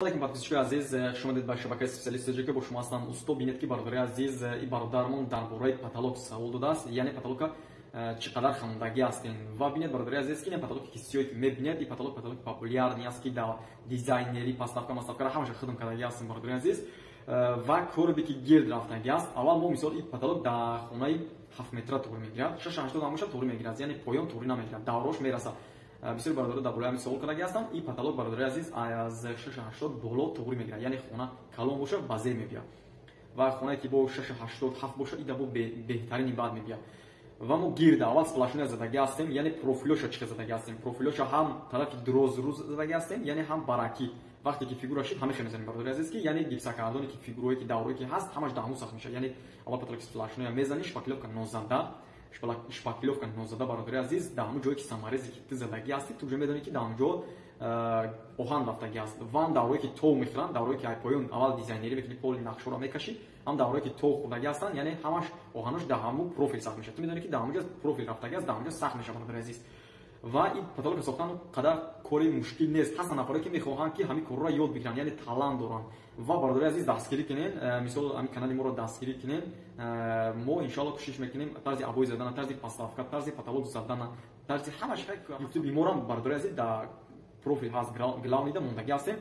Алейкум, подписчикои азиз, хуш омадед ба шабакаи Специалист ТҶ. Бо шумо ҳастам усто. Бинед, ки бародари азиз, и бародармон дар бораи потолок савол додааст, яъне потолока чӣ қадар хамондагӣ ҳастем. Ва бинед, бародари азиз, ки ин потолоки ки сиёҳе ки мебинед, и потолок потолоки популярный аст, ки дар дизайнери поставка маставкара ҳамаша хидм кардагӣ ҳастем, бародари азиз. Ва коробе ки гирд рафтагӣ аст. Аввал мо, мисол, и потолок дар хонаи 7 метра туғри мегирад, 6,80 ҳамоша туғри мегирад, яъне поён туғри намегирад, даврош мерасад. Бисёр бародаро дар бораи ҳамин савол кардаги ҳастанд. Ин потолок, бародари азиз, аз 6,80 боло туғри мегирад, яъне хона калон боша, ба зер мебиёд ва хонае ки бо 6,87 боша, ида бо беҳтарини баъд мебиёд. Ва мо гирда аввал сплошной задаги ҳастем, яъне профилоша чӣ задаги ҳастем? Профилоша ҳам тарафи дурозрӯз задаги ҳастем, яъне ҳам баракӣ. Вақте ки фигура шид, ҳамин хел мезанем, бародари азиз, ки яъне гипсокартоне ки фигурое ки даврое ки ҳаст, ҳамаш дар ҳамун сахт мешавад. Яъне аввал потолоки сплошной мезанӣ, шпаклёвка нозада, шпаклёвка нозада, бародари азиз, дар ҳамун ҷое ки саморезы ки ту задагӣ ҳастӣ, ту уже медонӣ, ки дар ҳамун ҷо оҳан рафтагӣ аст. Ва ҳам даврое ки тов мехӯранд, даврое ки поён аввал дизайнерӣ мекунӣ, поли нақшҳоро мекашӣ, ҳам даврое ки тов хӯрдагӣ ҳастанд, яъне ҳамаш оҳанош дар ҳамун профил сахт мешавад. Ту медонӣ, ки дар ҳамун ҷо профил рафтагӣ аст, дар ҳамун ҷо сахт мешавад, бародари азиз. Ва ин потолока сохтан қадар кори мушкил нест. Ҳастанд нафаре, ки мехоҳанд, ки ҳамин корро ёд бигиранд, яъне талант доранд. Ва, бародари азиз, дастгирӣ кунен, мисол, ҳамин канали моро дастгирӣ кунен. Мо, иншоалло, кӯшиш мекунем тарзи обои задана, тарзи поставка, тарзи потолок задана, тарзи ҳамаш. Ютуби морам, бародари азиз, дар профил ҳаст, главный да мондагӣ ҳастем.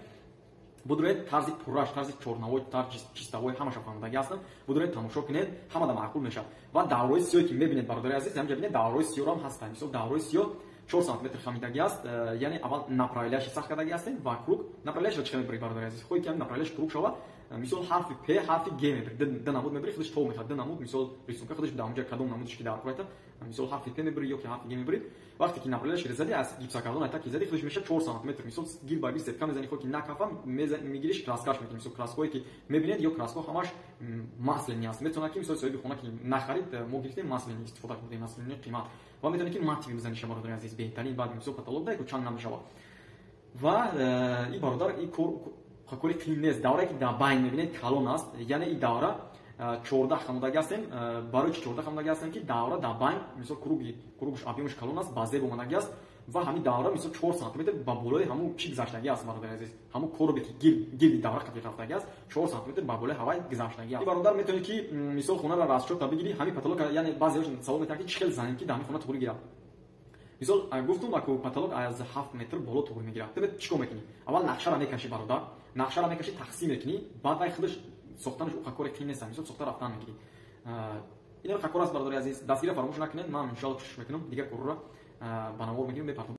Будуред, тарзи пурраш, тарзи чорновой, тарзи чистовой, ҳамаша фаҳмидагӣ ҳастам. Будуред, тамошо кунед, ҳамада маъқул мешавад. Ва даврои сиёҳе ки мебинед, бародари азиз, ҳамҷа бинед, даврои сиёҳам ҳастанд. Мисол, даврои сиёҳ 4 сантиметр хамидагӣ аст, яъне аввал направляющий сахт кардагӣ ҳастем ва круг. Направляющий чӣ мебарӣ, бародари азиз? Хоҳӣ ки направляющий круг шава, мисол, ҳарфи п, ҳарфи г мебарӣ, ду намуд мебарӣ, худаш тов мехӯрад. Ду намуд, мисол, рисунка худаш дар онҷа кадом намудиш ки дар курайта, мисол, ҳарфи п мебарӣ ё ки ҳарфи г мебарӣ. Вақте ки направляющий зади, аз гипсокартон айта ки зади, худаш мешавад 4 сантиметр. Мисол, гир ба гир сетка мезани, хоҳ ки накафа, мегириш, краскаш мекунӣ. Мисол, краское ки мебинед, ё краско ҳамаш масляный аст. Метавонад, ки, мисол, соҳиби хона ки нахарид, мо гирифтем, масляный истифода кардем, масляный қимат. Ва метавонед, ки матовый бизаниш, бародари азиз, беҳтарин. Баъд, мисол, потолок дай чанг намешавад. Ва и бародар, и кор кори қиин нест. Даврае ки дар байн мебинед, калон аст, яъне и давра 14 хамодаги ҳастем. Барои чи 14 хамодаги ҳастем? Ки давра дар байн, мисол, круги кругш объёмаш калон аст, ба зеб омадаги аст. Ва ҳамин давра, мисол, 4 сантиметр ба болои ҳамун чӣ гузаштагӣ аст, бародари азиз, ҳамун коробе ки гирди давра қатӣ рафтагӣ аст, 4 сантиметр ба болои ҳавай гузаштагӣ аст. Бародар, метавонед, ки, мисол, хонаро расчёта бигирӣ, ҳамин потолок. Яъне баъзеҳо савол метавонанд, ки чӣ хел занем, ки дар ҳамин хона туғри гирад. Мисол, гуфтум, аку потолок аз 7 метр боло туғри мегирад. Ту чӣ кор мекунӣ? Аввал нақшаро мекашӣ, бародар, нақшаро мекашӣ, тақсим мекунӣ, баъд вай худаш сохтанаш уқа кори қиин нест. Мисол, сохта рафтан мегирӣ. Ин кор аст, бародари азиз. Дастгирӣ фаромӯш накунед. Ман, иншоалло, кӯшиш мекунам, дигар корро ба навор мегирем, мепартом.